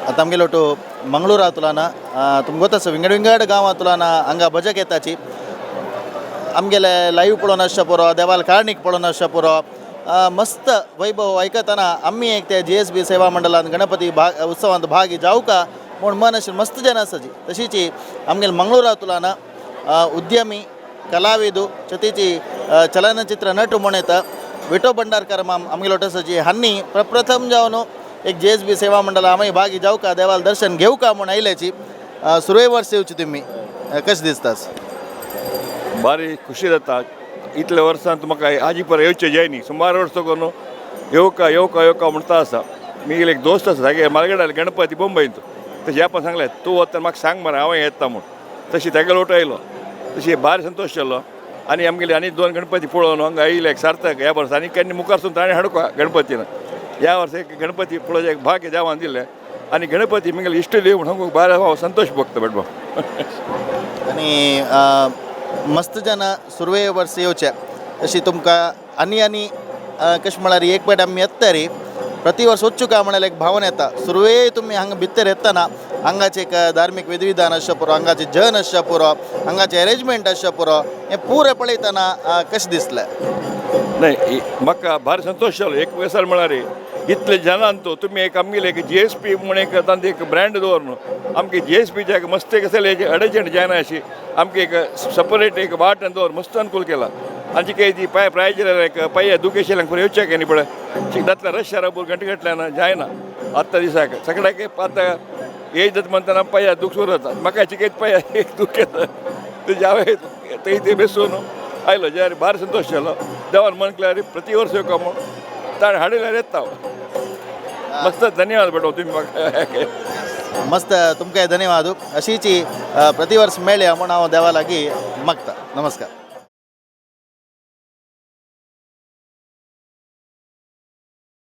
आतां आमगेलो ಒಟ್ಟು मंगळूर तुलाना तुमकां ಗೊತ್ತಾಸ विंगड विंगड गांवां तुलाना हांगा भजक येताची. आमगेले लायव पळोवन आसच्या पुरो, देवाल कार्णीक पळोवन आसच्या पुरो, मस्त वैभव आयकतना आमी एक ते जीएसबी सेवा मंडळान गणपती भाग उत्सवांत भागी जावका म्हूण मन अशें मस्त जन आसाची. तशीच आमगेले मंगळूरा तुलाना उद्यमी कलाविदू छतीची चलनचित्र नट म्हूण येता विठो भंडारकर माम आमगेलो आसाची. हांणी प्रप्रथम जावन एक जीएसबी सेवा मंडळ आमी भागी जावका, देवाल दर्शन घेवका म्हूण आयल्याची. सुरवे वर्स येवची तुमी, कशें दिसतास? भारी खुशी जाता. इतल्या वर्सां म्हाका आजी पर येवचें जायनी. सुमार वर्सां करून येवका येवका येवका म्हणटा आसा. मी एक दोस्त आसा, तागे मालगड्यार गणपती बोंबयंत. तशें आपण सांगलें, तूं वता म्हाका सांग मरे, हांव येता म्हूण. तशी तागेलो लोट आयलो, तशी भारी संतोश जालो. आनी आमगेले आनी दोन गणपती पळोवन हांगा आयले एक सार्थक ह्या वर्सा. आनी केन्ना मुखारसून ताणें हाडूंक गणपतीन ह्या वर्सा एक गणपती पळोवचें एक भाग्य देवान दिलें. आनी गणपती म्हगेले इश्ट देव म्हणून भारी हांव संतोश भोगता बेटबा. आनी मस्त जन सुरवे वर्स येवचे अशी तुमकां आनी आनी कशें म्हळ्यार एक पाट आमी येता रे, प्रति वर्स वचूं काय म्हळ्यार एक भावना येता. सुरवे तुमी हांगा भितर येतना हांगाचें एक धार्मीक विधिविधान आसचें पुरो, हांगाचें जन आसचें पुरो, हांगाचें एरेंजमेंट आसचें पुरो, हें पुरें पळयतना कशें दिसलें? नाही, म्हाका भारी संतोश जालो. एक गजाल म्हळ्यार इतले जनान तो तुमी एक आमगेले एक जीएसपी म्हूण एक तांचे एक ब्रँड दवरून आमगे जीएसपीच्या एक मस्त एक आसले एक अडचण जायना अशी आमगे एक सपरेट एक वाट दवर मस्त अनुकूल केला. आनी काही ती पाय प्रायज एक पाय दुखेशेल्यांक फुडें येवचें न्ही पळय जातल्या रश शराबूर घंटे घातल्यान जायना. आत्तां दिसाक सगळ्याक आतां एज जाता म्हणटना पांया दूख सुरू जाता. म्हाका चिकयत पांया एक दूख येता. तेजे हांवें थंय ते बेसून आयलो ज्यार भारी संतोश जालो. देवान मन केल्यार प्रति वर्स येवका म्हूण ताणें हाडिल्यार येता हांव. मस्त धन्यवाद बेटो तुमी म्हाका. मस्त, तुमकां धन्यवाद. अशीच प्रतिवर्स मेळया म्हूण हांव देवा लागीं मागता. नमस्कार.